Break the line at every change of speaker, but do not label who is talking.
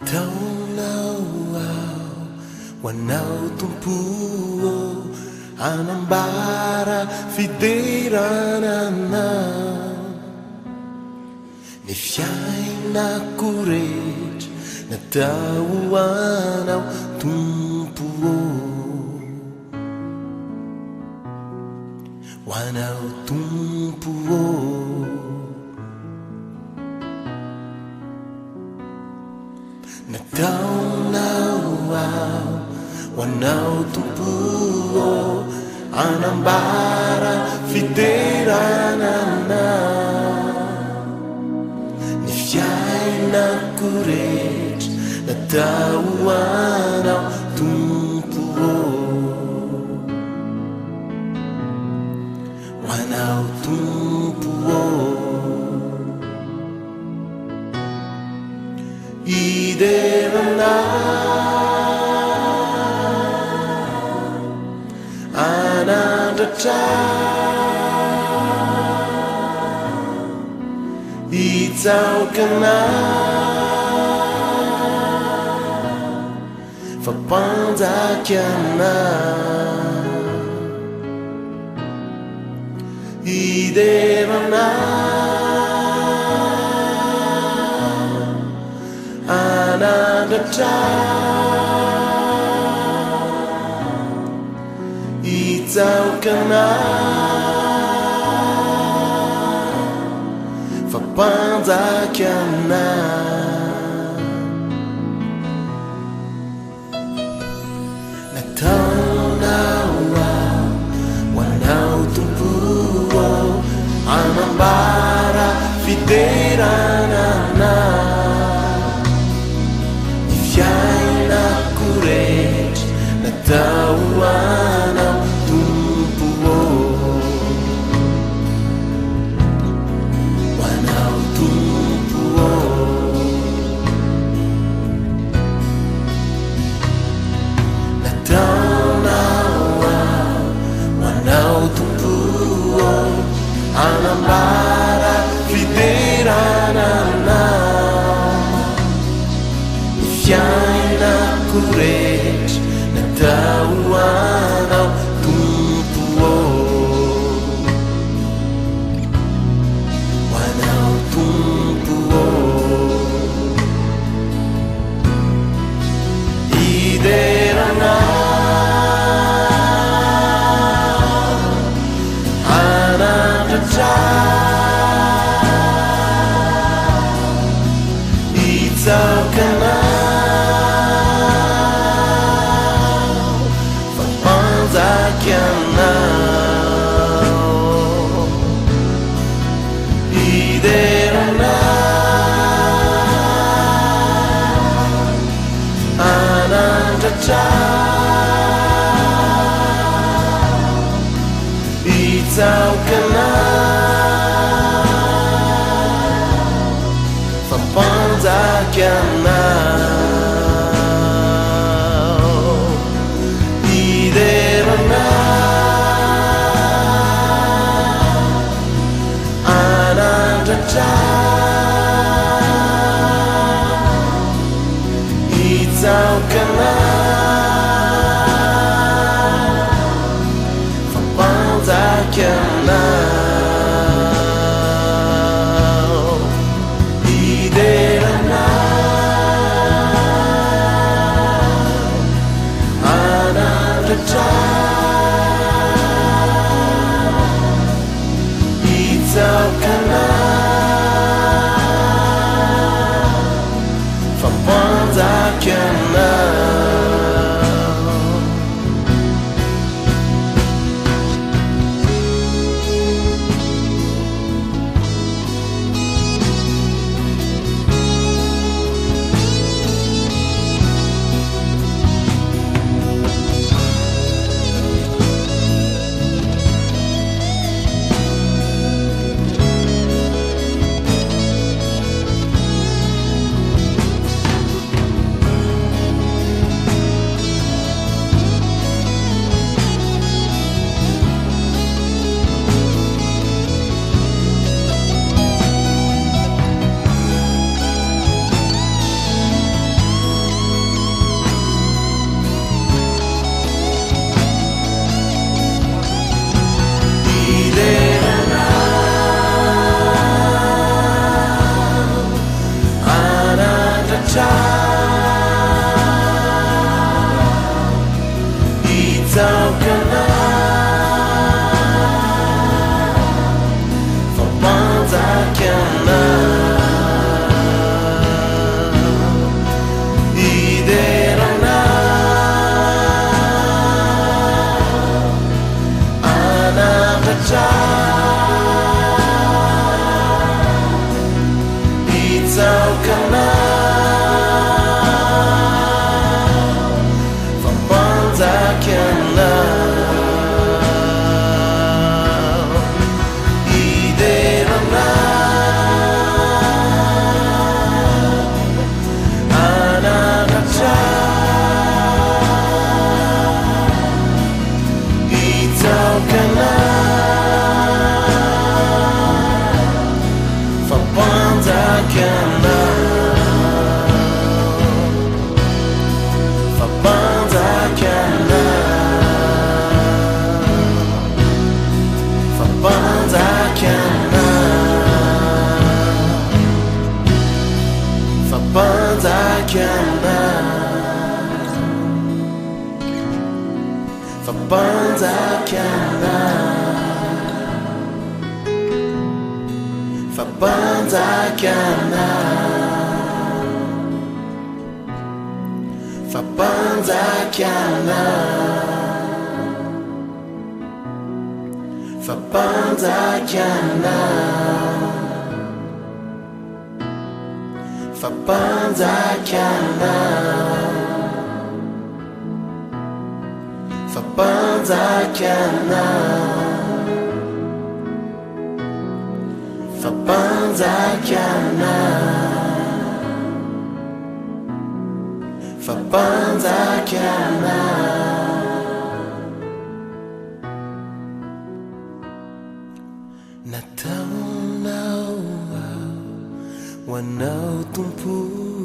Nataonao aho ho anao Tompo ô, hanambara fiderana Anao. Ny fiainako rehetra natao ho Anao Tompo ô. Ho Anao Tompo ô. Nataonao aho ho anao Tompo ô, hanambara fiderana Anao. Ny fiainako rehetra natao ho anao Tompo ô. Ho anao Tompo ô. Hidera anao Hanandratra Hitsaoka anao Fa mpanjaka anao Hidera anao Hanandratra Hitsaoka anao Fa mpanjaka anao. Nataonao aho ho anao Tompo ô, hanambara fiderana Anao. Ny fiainako rehetra natao ho anao Tompo ô, ho anao Tompo ô. Nataonao aho ho anao Tompo ô, hanambara fiderana Anao. Ny fiainako rehetra natao ho anao Tompo ô, ho anao Tompo ô. Hidera anao, hanandratra, hitsaoka anao, fa mpanjaka anao. Hidera anao, hanandratra, hitsaoka anao, fa mpanjaka anao. Hidera anao, Hanandratra hitsaoka anao fa mpanjaka anao. Misandratra Hitsaoka Anao Fa mpanjaka Ianao Hidera Anao Hanandratra Hitsaoka Anao Fa mpanjaka Ianao Fa mpanjaka Ianao Fa mpanjaka Ianao Fa mpanjaka Ianao Fa mpanjaka Ianao Fa mpanjaka Ianao Fa mpanjaka Ianao Fa mpanjaka Ianao Fa mpanjaka Ianao Fa mpanjaka Ianao Fa mpanjaka Ianao Fa mpanjaka Ianao Nataonao aho ho Anao Tompo.